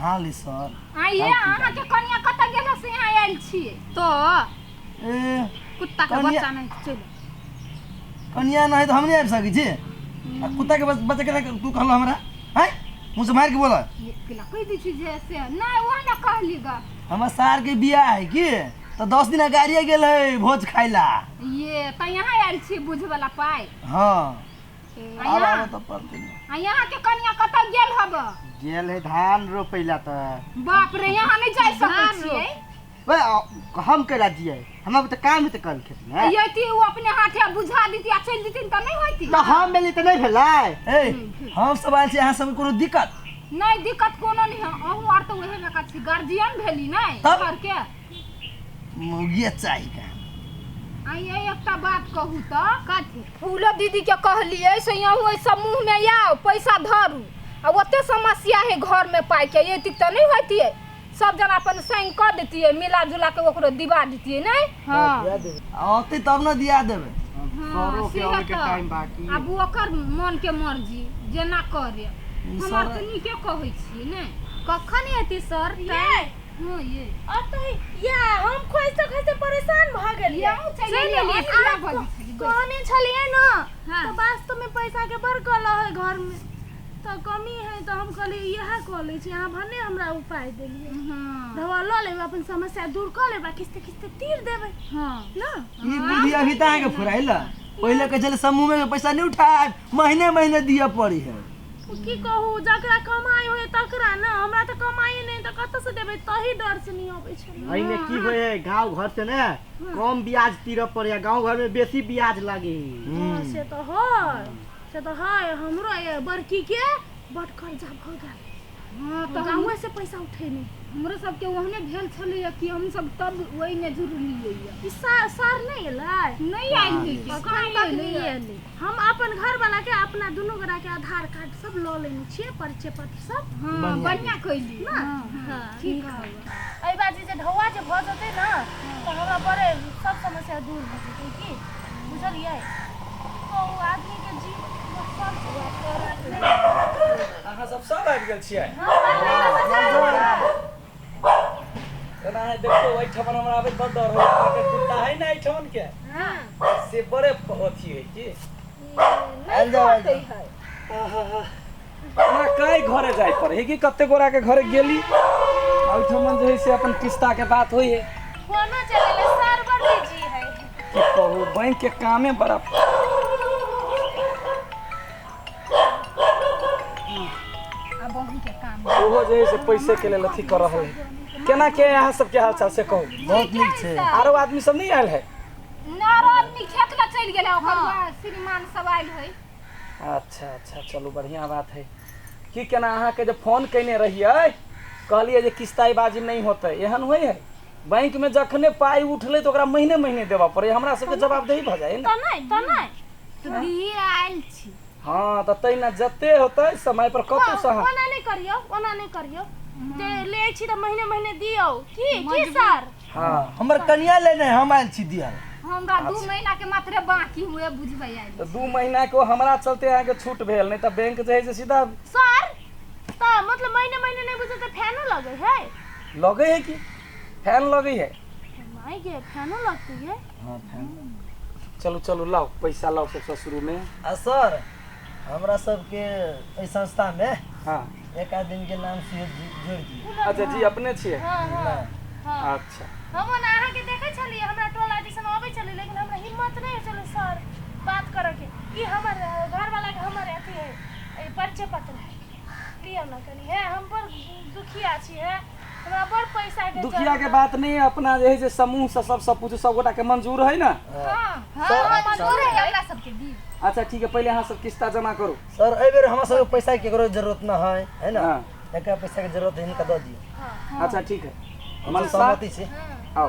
नहा ली सर। आइए अहाँके कनिया कतऽ गेल से यहाँ आयल छियै तो ए कुत्ता के कनिया बच्चा नहीं चलि। कनिया नहीं तो हम नहीं आबि सकै छी। आ कुत्ता के बच्चा केना तू कहलो हमरा हैं मुँह से मारि के बोला। ये केला कहि दै छी जे से नहि ओ ने कहली ग। हमर सार के बियाह है की तो 10 दिन अगाड़िए गेल है भोज खाइला। ये तऽ यहाँ आयल छी बुझ वाला पाइ। हाँ आ आब यहाँ आबऽ तऽ पड़तै ने। आ यहाँ के कनिया कतऽ गेल हब? गेल है धान रोपैला तऽ। बाप रे, यहाँ नहि जाय सकै धान छियै। ओए, हम केला जियै, हमरा तऽ काम हेतै कल खेत में। यति ओ अपने हाथे बुझा देती आ चलि जेतीन तऽ नहि होइती। तऽ हम मेली तऽ नहि भेलै। ए हम सब आयल छी, अहाँ सबके कोनो दिक्कत? नहि, दिक्कत कोनो नहि है। अहूँ आर तऽ ओहे जकाँ छी, गार्जियन भेली नहि तब? घर के। मौगिया चाही का? आ ये एकटा बात कहू तऽ। कथी? फूलो दीदी के कहलियै से अहूँ एहि समूह में आउ, पैसा धरू। आ ओते समस्या है घर में पाइ के, एतिक तऽ नहि होइतियै। सब जना अपन संग कऽ देतियै, मिला जुला के ओकरो दिवा देतियै नहि? हाँ। दिया देबै। औतै तब ने दिया देबै। सरो के से आबै के तऽ। टाइम बाकी। आब ओकर मन के मर्जी जेना करे। ई हम आर सर तऽ नीके कहै छियै ने। कखन एती सर? ये हँ ये। अतै या हम खोजते खोजते परेशान भऽ गेलियै। अहूँ चलि चलि एलियै, एलियै। अहाँ भऽ गेलियै। कहने छलियै ने हाँ। तऽ वास्तव में पैसा के बड़ कलह है घर में, तऽ कमी है, तऽ हम कहलियै इएह कऽ लै छी। अहाँ भने हमरा उपाय देलियै। हँ दवा लऽ लेबै, अपन समस्या दूर कऽ लेबै, किस्ते किस्ते तीर देबै हँ ना। ई बुद्धि अभी तऽ अहाँके फुराइल। पहिले कहै छलै समूह में पैसा नहीं उठाए, महीने महीने दिअ पड़ी है। की कहू, जकरा कमाइ होय तकरा ना, हमरा तऽ कमाइ नहि तऽ कतऽ से देबै, तही डर से नहि अबै छलै। एहिमे की होइ है, गाँव घर से ने कम ब्याज तीरऽ पड़े है, गाँव घर में बेसी ब्याज लागे है। हँ, से तऽ है, से तऽ है। हमरो ये बड़की के बड़ कर्जा भऽ गेल। हँ तऽ गाँवे से पैसा उठेने। हमरो सबके ओहने भेल छलैया कि हम सब तब ओहिमे जुड़लियै। ई सार नहि एलै? नहि आयल है कि? अखन कहाँ तक एलै? नहि एलै। हम अपन घर वाला के अपना दुनू गोरा के आधार कार्ड सब लऽ लेने छियै, परिचय पत्र सब। हँ, बढ़िया कैली ना? हँ, ठीक है। एहि बाजी जे ढौआ जे भऽ जेतै ने तऽ हमरा बड़े सब समस्या दूर भऽ जेतै, की बुझलियै? की कहू, आदमी के जीवन सब अहाँ सब सब आबि गेल छियै? एना है देखो, एहिठमन हमरा आबैत बड़ डर होइए। अहाँके कुत्ता है ने एहिठमन के, से बड़े अथी है की आयल जाओ, आयल जाओ। हमरा कई घरे जाय पड़े है कि कते गोरा के घरे गेली, आ ओहिठमन जे है से अपन किस्ता के बात होइ है। फोनो चलेले, सर बड़ बिजी है। की कहू, बैंक के कामे बड़ा। आब अहूँके काम ओहो जे है से पैसे के लेल अथी कर रहल है। केना के अहाँ सबके हाल चाल से कहू? बहुत नीक छै। आरो आदमी सब नहीं आयल है? नारो आदमी खेत लए चलि गेल है, ओकर श्रीमान सब आयल है। अच्छा अच्छा, चलू बढ़िया बात है। की केना अहाँके जे फोन कयने रहियै, कहलियै जे किस्ता बाजी नहीं होतै, एहन होइ है? बैंक में जखने पाइ उठलै तऽ ओकरा महीने महीने देबऽ पड़ै, हमरा सबके जवाबदेही भऽ जाइ है ने। तऽ नहि, तऽ नहि। तऽ दिए आयल छी। हँ, तऽ तहिना जते होतै समय पर कतौ से अहाँ ओना नहि करियौ, ओना नहि करियौ, जे लै छी तऽ महीने महीने दियौ। की की सर? हाँ। हमर कनिया लेने हम आयल छी दियल। हमरा 2 महीना के मात्रे बाकी हुए, बुझबै आयल। तऽ 2 महीना के हमरा चलते अहाँके छूट भेल, नहीं तऽ बैंक जे है से सीधा। सर, तऽ मतलब महीने महीने नहि बुझै तऽ फैनो लगै है? लगै है कि फैन लगै है? माय गे, फैनो लगतै है? हाँ, फैन। चलू चलू, लाओ पैसा लाओ सबसे शुरू में। आ सर, हमरा सबके एहि संस्था में हाँ एक आदमी के नाम से जोड़ दियौ। अच्छा जी, अपने छियै? हाँ हाँ हाँ। अच्छा। हम ओना अहाँके देखै छलियै, हमरा टोला दिसन अबै छलै, लेकिन हमरा हिम्मत नहि होइ छलै सर बात करऽके। ई हमर घरवाला के हमर अथी है, ई परिचय पत्र है, लिअ ने कनि। हे, हम बड़ दुखिया छी, हे, हमरा बड़ पैसा के दुखिया के बात नहीं है, अपना जे है से समूह से सबसे पूछू, सब गोटा के मंजूर है ना? हाँ हाँ, मंजूर है, हमरा सबके दी। अच्छा ठीक है, पहले अहाँ सब किस्ता जमा करू। सर, एहि बेर हमरा सबके पैसा के केकरो जरूरत न है, है ना? हाँ। एकरा पैसा के जरूरत है, हिनका दऽ दियौ। अच्छा ठीक है, हम मनसा सहमति छी। आओ।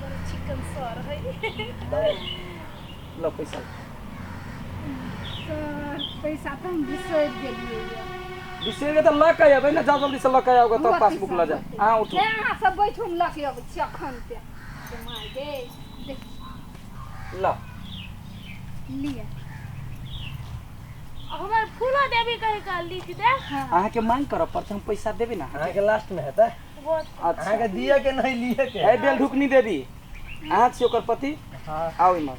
बड़ चिकन सर है। लो पैसा। सर, पैसा तऽ हम बिसरि गेलियै। बिसरि गेल तऽ लऽ के अयबै ने, जाउ जल्दी से लऽ के आउ, तब पासबुक लऽ जाउ। अहाँ उठू। हे, अहाँ सब बैठू, हम लऽ के अबै छी अखन ते। माय गे, देख। ल लिअ। हमर फूलो देवी कहि के लिख दे। अहाँके मांग करऽ पड़तै, हम पैसा देबै ने अहाँके। अहाँके लास्ट में हेतै। बहुत। अच्छा। अहाँके दिअ के नहीं लिए के। ए बेल ढुकनी देवी, अहाँ छी ओकर पति? हाँ। आउ इम्हर।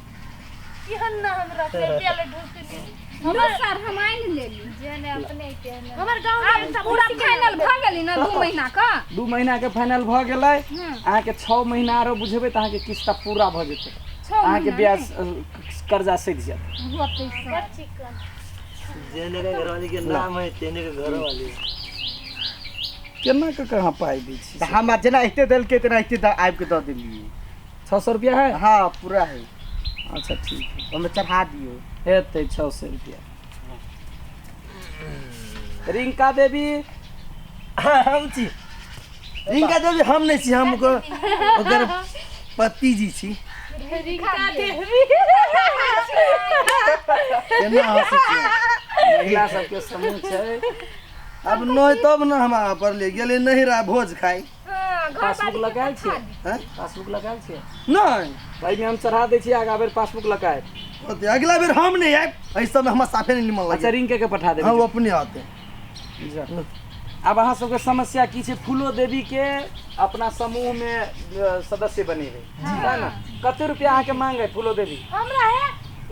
केहन ना हम रखले बेल ढुकनी। हमर सर हम आनि लेली। जेने अपने के ने। हमर गाँव में एकटा पूरा कुर्सी के फाइनल भऽ गेली ना 2 महीना का। 2 महीना के फाइनल भऽ गेलै। अहाँके 6 महीना आरो बुझेबै तऽ अहाँके किस्ता पूरा भऽ जेतै। 6 अहाँके महीना ब्याज कर्जा सधि जायत। होतै सर। बड़ चिकन। जेने के घरवाली के नाम है तेने के घरवाली। केना के कहाँ पाइ दै छी? तऽ हमरा जेना एते देलकै तेना एते आबि के दऽ देलियै। 600 रुपया है? हाँ पूरा है। अच्छा ठीक है, ओहिमे चढ़ा दियौ। हेतै 600 रुपया। रिंका देवी। हाँ, हम छी रिंका देवी। हम नहीं छी, हम ओकर ओकर पति जी छी। रिंका देवी। केना हँसै छियै? महिला सबके समूह छै। अब नहीं तब न हम अहाँ पर ले गेलै नहीं रहा भोज खाइ। हाँ, घर पासबुक वाली के लगायल छियै? हैं? पासबुक लगायल छियै? नहीं। एहिमे हम चढ़ा दै छी, आगा बेर पासबुक लगायब। होतै, अगला बेर हम नहीं आयब, एहि सबमे हमरा साफे नहीं निमन अच्छा लगे। रिंके के पठा हाँ, देबै। वो अपने आते। जा। आब अहाँ सबके समस्या की छै? फूलो देवी के अपना समूह में सदस्य बनेबै है ना? कते रुपया अहाँके मांग है फूलो देवी? हमरा है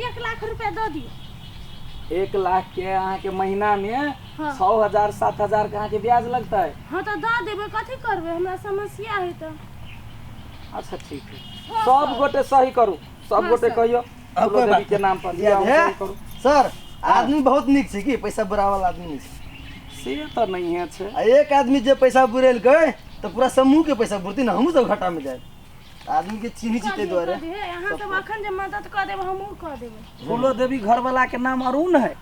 1 लाख रुपया दऽ दियौ। 1 लाख के अहाँके महीना में 6,000 7,000 के अहाँके ब्याज लगतै। हाँ तऽ दऽ देबै, कथी करबै, हमरा समस्या है तऽ। अच्छा ठीक है, सब गोटे सही करू, सब गोटे कहियो अब फूलो कोई देवी बात के नाम पर। याद है? सही करू। सर आदमी बहुत नीक छै कि पैसा बुरावल आदमी नहीं छै। से तऽ नहिए छै। आ एक आदमी जे पैसा बुरेलकै तऽ पूरा समूह के पैसा बुरतै ने, हमहूँ सब घाटा में जायब। आदमी के चिन्ह छी ताहि दुआरे। कऽ दिहे, अहाँ सब अखन जे मदद कऽ देबै हमहूँ कऽ देबै। फूलो देवी घरवाला के नाम अरुण है।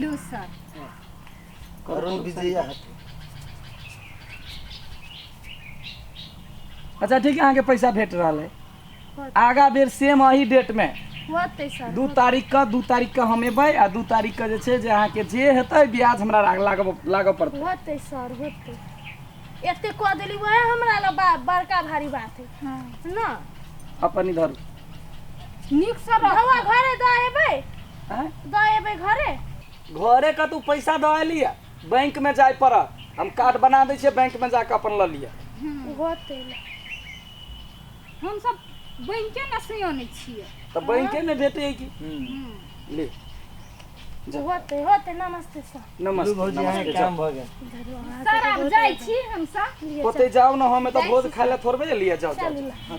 लू सर। अरुण विजया हत। अच्छा ठीक है, अहाँके पैसा भेट रहल है। आगा बेर सेम अही डेट में होतै सर। 2 तारीख के, 2 तारीख के हम एबै आ 2 तारीख के जे छै जे अहाँके जे हेतै ब्याज हमरा लागऽ पड़तै। होतै सर, होतै। एते कऽ देली वएह हमरा लए बड़का भारी बात है ना। अपन इधर नीक से रह। हवा घरे दऽ एबै। आँय? दऽ एबै घरे। घरे का तू पैसा दऽ एलियै, बैंक में जाय पड़त, हम कार्ड बना दै छियै, बैंक में जाके अपन लऽ लिअ। होतै। हम सब बैंके ने सियानै छियै। तऽ बैंके में भेटै की ले। होतै होतै। नमस्ते सर। नमस्ते। भौजी नमस्ते, अहाँके जाउ। काम भऽ गेल। सर आब जाइ छी हमसब। ओतै जाउ ने, हम एतऽ भोज खाय लए थोड़बे एलियै। जाउ जाउ जाउ।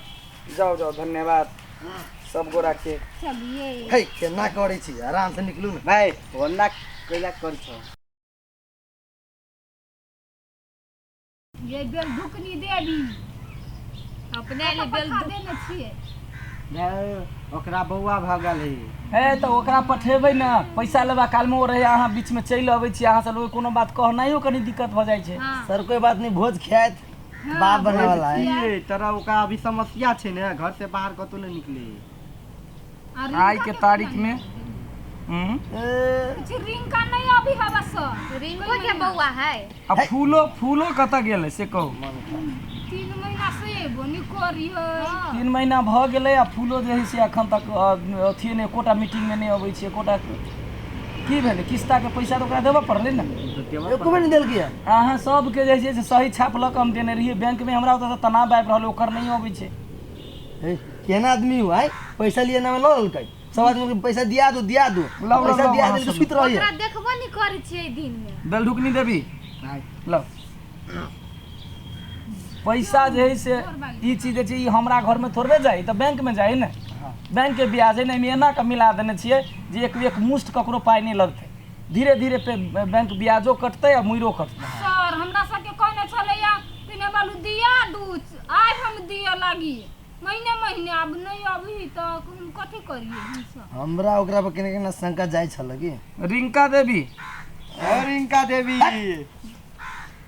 जाउ जाउ, धन्यवाद सब गोरा के। चलिए। हे केना करै छी, आराम से निकलू ने। भाइ ओना कैला कर छौ। ये बेल ढुकनी देवी अपने ले बेल पठा देने छियै। ओकरा बौआ भऽ गेल है। हे तऽ ओकरा पठेबै ने पैसा लेबा काल में, ओ रहै अहाँ बीच में चलि अबै छी, अहाँ सब कोनो बात कहनाइयो कनी दिक्कत भऽ जाइ छै। सर कोई बात नहीं, भोज खायत बाप बने वाला है। की तोरा ओकरा अभी समस्या छै ने, घर से बाहर कतौ नहि निकले। आइ के तारीख में ए, कुछ रिंका नहीं अभी हवा सर। रिंको के बौआ है। आ फूलो फूलो कतऽ गेलै से कहू? 3 महीना से एबो नी करी है। 3 महीना भऽ गेलै आ फूलो जे है से एखन तक अथिए नहि, एकोटा मीटिंग में नहि अबै छै, एकोटा की भेलै? किस्ता के पैसा तऽ ओकरा देबऽ पड़लै ने। एको बेर नहीं देलकै है। अहाँ सबके जे छै से सही छाप लऽ कऽ हम देने रहियै बैंक में, हमरा ओतऽ तनाव आबि रहल, ओकर नहि अबै छै। हे, केना आदमी हुआ है, पैसा लिए नाम लऽ लेलकै, सब आदमी के पैसा दिया दो दिया दो, लाओ, पैसा लाओ, दिया अहाँ देलकै सब सुति रहिए। ओकरा देखबो नहि करै छियै दिन में। बेलढुकनी देवी लौ पैसा जे है से ई चीज जे छै ई हमरा घर में थोड़बे जाइ, तऽ बैंक में जाइ ने, बैंक के ब्याज है ने, एहिमे एना कऽ मिला देने छियै जे एक एक मुश्त ककरो पाइ नहि लगतै, धीरे धीरे पे बैंक ब्याजो कटतै आ मुइरो कटतै। सर हमरा सबके कहने छलैया पिने बालू दिया दू आइ हम दिया लागी महीने महीने, आब नहीं अभी तऽ हम कथी करियै हमसब? हमरा ओकरा पर केना केना शंका जाइ छल की। रिंका देवी। रिंका देवी।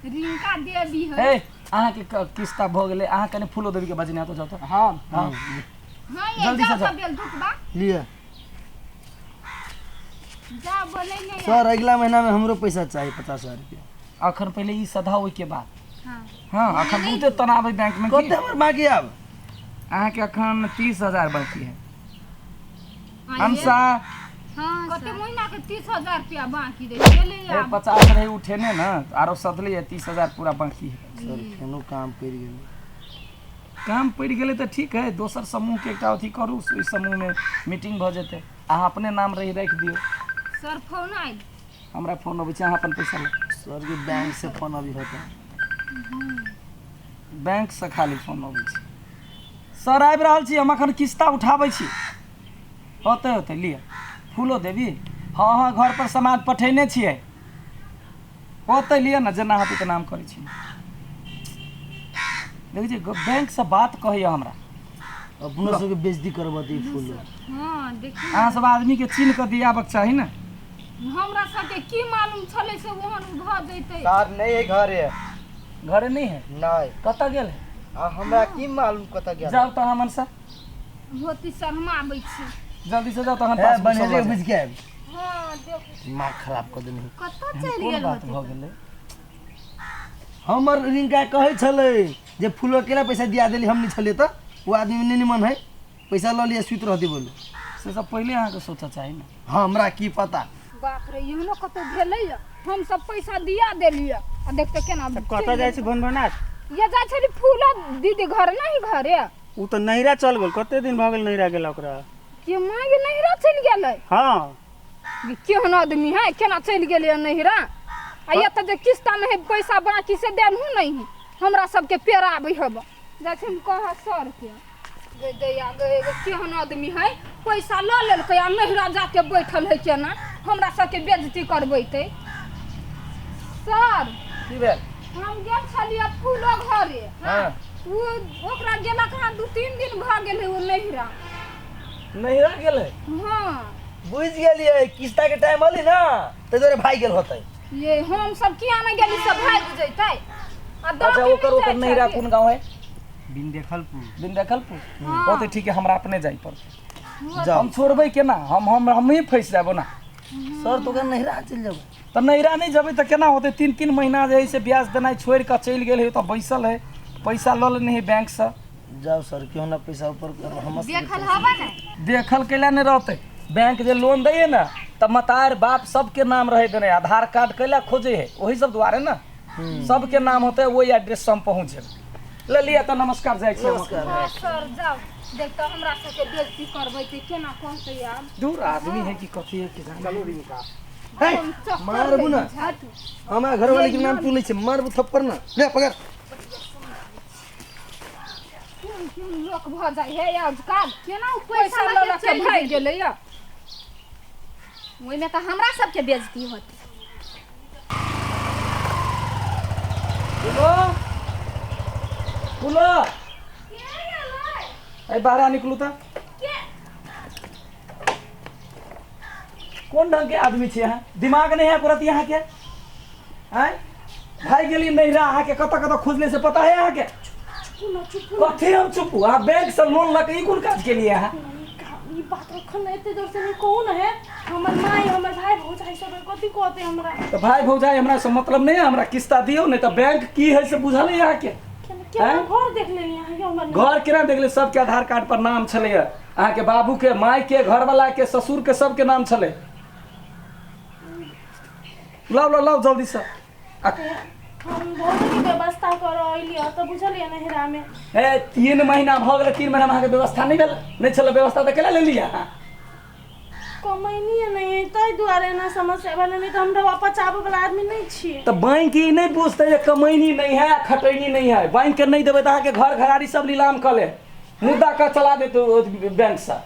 रिंका देवी है। हे अहाँके किस्ता भऽ गेलै, अहाँ कनि फूलो देवी के बजने तो जाउ तऽ। हाँ हाँ हाँ ये जल्दी से जाओ जाओ। तऽ बेल धुकबा लिअ जा बोलै नहीं। सर अगला महीना में हमरो पैसा चाहिए 50,000 रुपया। अखन पहिले ई सधा ओहिके बाद। हाँ हाँ अखन बहुते तनाव है बैंक में। कते हमर बाकी आब? अहाँके अखन 30,000 बाकी है। हमसा हाँ कते महीना के 30,000 रुपया बाकी रहि गेलै ए आब। 50 रहे उठेने ना आरो सधले 30,000 पूरा बाकी है। सर फेनो काम पड़ि गेलै। काम पड़ि गेलै तऽ ठीक है, दोसर समूहके एकटा अथी करू, ओहि समूहमे मीटिंग भऽ जेतै। अहाँ अपने नाम रही राखि दियौ। सर फोन आयल। हमरा फोन अबै छै, अहाँ अपन पैसा लऽ। सर के बैंक से फोन अभी होता। बैंक से खाली फोन अबै छै। सर आबि रहल छी हम, एखन किस्ता उठाबै छी। होतै होतै लिअ। फूलो देबी? हँ हँ घर पर सामान पठेने छियै। होतै लिअ ने, जेना होतै तेना हम करै छी। देखै छियै बैंक से बात कहैया हमरा। अपनो सबके बेइज्जती करबत ई फूल। हँ देखियौ। अहाँ सब आदमीके चिन्ह कऽ दियाबक चाही ने। हमरा सबके की मालूम छलै से ओहन भऽ जैतै। सर नहीं है घरे। घरे नहीं है? नहीं। कतऽ गेल है? आ हमरा की मालूम कतऽ गेल। जाउ तऽ अहाँ मनसा। होती सर हम आबै छी। जल्दी से जाउ तहन ए पासबुक सब बनेरे लऽ जाउ। बुझि के आबि। हँ देखू। दिमाग खराब कऽ देने। कतऽ एहन चलि कोन गेल बात होतै? भऽ गेलै? हमर रिंका कहै छलै जे फूलो केना पैसा दिया देली, हम नहि छलियै तऽ ओ आदमी नहि निमन है, पैसा लऽ लिअ सुति रहती बोलू। से सब पहिले अहाँके सोचऽ चाही ने। हाँ हमरा की पता। बाप रे एहनो कतौ भेलैया? हम सब पैसा दिया देलियै आ देखते केना कतऽ जाइ छी भनभनाट? ये जाइ छली फूलो दीदी घर नहीं घरे। उ तऽ नैहरा चल गेल, कते दिन भऽ गेल नैहरा गेला ओकरा। के माय नैहरा चलि गेलै? हाँ। केहन आदमी है, केना चलि गेलै नैहरा? आ एतऽ जे किस्ता में है पैसा बाकी से देलहु नहीं, हमरा सबके पेराबै हब। जाइ छी हम कह सर के। गे दैया गे गे केहन आदमी है, पैसा लऽ लेलकै आ नैहरा जाके बैठल है, केना हमरा सबके बेइज्जती करबैतै। सर की भेल? हम गेल छलियै फूलो घरे। हाँ। ओ ओकरा गेला कहाँ 2-3 दिन भऽ गेलै ओ नैहरा। नैहरा गेलै? हाँ। बुझि गेलियै, किस्ता के टाइम अली ना ताहि दुआरे भागि गेल होतै। ये हम सब किया नहि गेली सब भागि जैतै। आ अच्छा दऽ के ओकर नहि ओकर जाइ नैहरा छलियै। कोन गाँव है? बिंदेखलपुर। बिंदेखलपुर? हाँ। ओ तऽ ठीक है, हमरा अपने जाइ पड़तै। जाउ हम छोड़बै केना? हम हम हमही फँसि जायब ओना। सर तो ओकरा नैहरा चलि जेबै। तऽ नैहरा नहि जेबै तऽ केना होतै? 3-3 महीना जे है से ब्याज देनाइ छोड़ि कऽ चलि गेल है, तऽ बैसल है, पैसा लऽ लेने है बैंक से। जाउ सर क्यों ना पैसा ऊपर करू हमर सबके देखल हवा ने। देखल कैला नहि रहतै? बैंक जे लोन दैए ने तऽ मतार बाप सबके नाम रहै देने, आधार कार्ड कैला खोजे है, ओही सब दुआरे ने सबके नाम होतै, ओहि एड्रेस से हम पहुँच जेबै। ले लिअ तऽ नमस्कार, जाइ छी। नमस्कार। हाँ सर जाउ, देखतौ हमरा सबके बेइज्जती करबैतै केना कहतै आब। दूर आदमी है कि कथी है कि जाने। चलू रिंका। हे, हम चक्कर मारबू ना। हटू। हमरा घरवाली के नाम तू लै छै, मारबू थप्पड़ ना। ले पकड़। केहन केहन लोक भऽ जाइ है आजकल, केना उ पैसा पैसा लऽ लऽ लऽ के के चलि भागि गेलै? गेलैया। ओहिमे तऽ हमरा सबके बेइज्जती होतै। फूलो फूलो ए बाहर निकलू तऽ। कोन ढंग के आदमी छी अहाँ? दिमाग नहीं है तुरंत यहाँ के? आँय भागि गेली नैहरा, अहाँके कतऽ कतऽ खोजले से पता है अहाँके? कथी हम चुपू? अहाँ बैंक से लोन लऽ के ई कोन काज केलियै अहाँ? ई बात रखन एते जोर से नहीं कहू न है, हमर माय हमर भाई भौजाई सब कथी कहते हमरा। तऽ भाई भौजाई हमरा से मतलब नहीं है, हमरा किस्ता दियौ नहीं तऽ बैंक की है से बुझल है अहाँके? केना घर देख लेली अहाँ के हमर? घर केना देख ले? सबके आधार कार्ड पर नाम छलैया, अहाँके बाबू के, माय के, घरवाला के, ससुर के, सबके नाम छलै। लाउ लाउ लाउ जल्दी से। हम भौजी के व्यवस्था करऽ अइली तऽ बुझलियै नैहरा में। ए 3 महीना भऽ गेलै, 3 महीना में अहाँके व्यवस्था नहि भेल, नहि छलै व्यवस्था तऽ केना लेलियै अहाँ? कमैनी नहीं है ताहि दुआरे एना समस्या भेलै, नहीं तऽ हम ढौआ पचाबै वाला आदमी नहीं छी। तऽ बैंक ई नहि बुझतै जे कमैनी नहीं है खटैनी नहीं है। बैंक के नहि देबै तऽ अहाँके घर घरारी सब नीलाम कऽ ले, मुद्दा कऽ चला देतै बैंक से।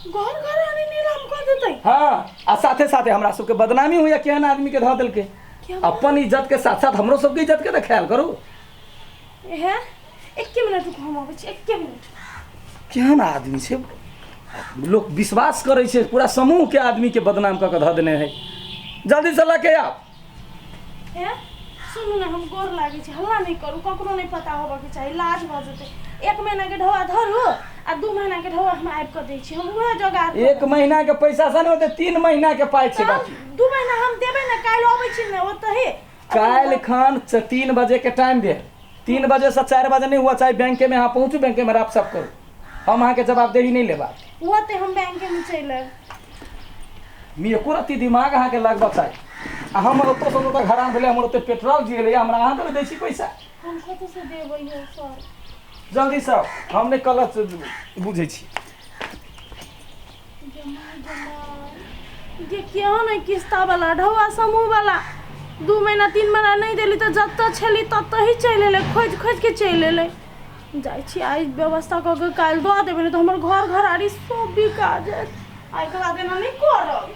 घर घरारी नीलाम कऽ देतै? हाँ आ साथे साथे हमरा सबके बदनामी होइया, केहन आदमी के धऽ देलकै। अपन इज्जत के साथ साथ हमरो सबके इज्जत के तऽ ख्याल करू। हे 1 मिनट रुकू, हम अबै छी, 1 मिनट। केहन आदमी छै, लोक विश्वास करै छै, पूरा समूह के आदमी के बदनाम कऽ के धऽ देने है। जल्दी से लऽ के आउ। हे सुनू ने, हम गोर लागै छी, हल्ला नहीं करू, ककरो नहीं पता होबऽ के चाही, लाज भऽ जेतै। 1 महीना के ढौआ धरू आ 2 महीना के ढौआ हम आबि कऽ दै छी, हम उएह जोगाड़ 1 महीना के पैसा से नहि होतै, 3 महीना के पाइ छै बाकी। 2 महीना हम देबै ने, काल्हि अबै छी ने ओतहि। काल्हि खन 3 बजे के टाइम भेल, 3 बजे से 4 बजे नहीं हुआ चाहे बैंके में अहाँ पहुँचू, बैंके में रप सप करू, हम अहाँके जवाबदेही नहीं लेबा। ओतहि हम बैंके में चलि आयब। मी एको रत्ती दिमाग अहाँके लगबऽ चाही। आ हमर ओतऽसँ ओतऽ घरान भेलै, हमर ओते पेट्रोल जी गेलै, हमरा अहाँ देबै दै छी पैसा? हम कतऽसँ देबै यौ सर? जल्दीसँ, हम नहि गलत बुझै छी। जे केहन है किस्ता वाला ढौआ समूह वाला, 2 महीना 3 महीना नहि देली तऽ जतऽ छली ततऽ ही चलि एलै, खोजि खोजि के चलि एलै। जाइ छी आइ व्यवस्था कऽ के काल्हि दऽ देबै, नहि तऽ हमर घर घरारी सब बिका जायत। आइके बाद एना नहि करब।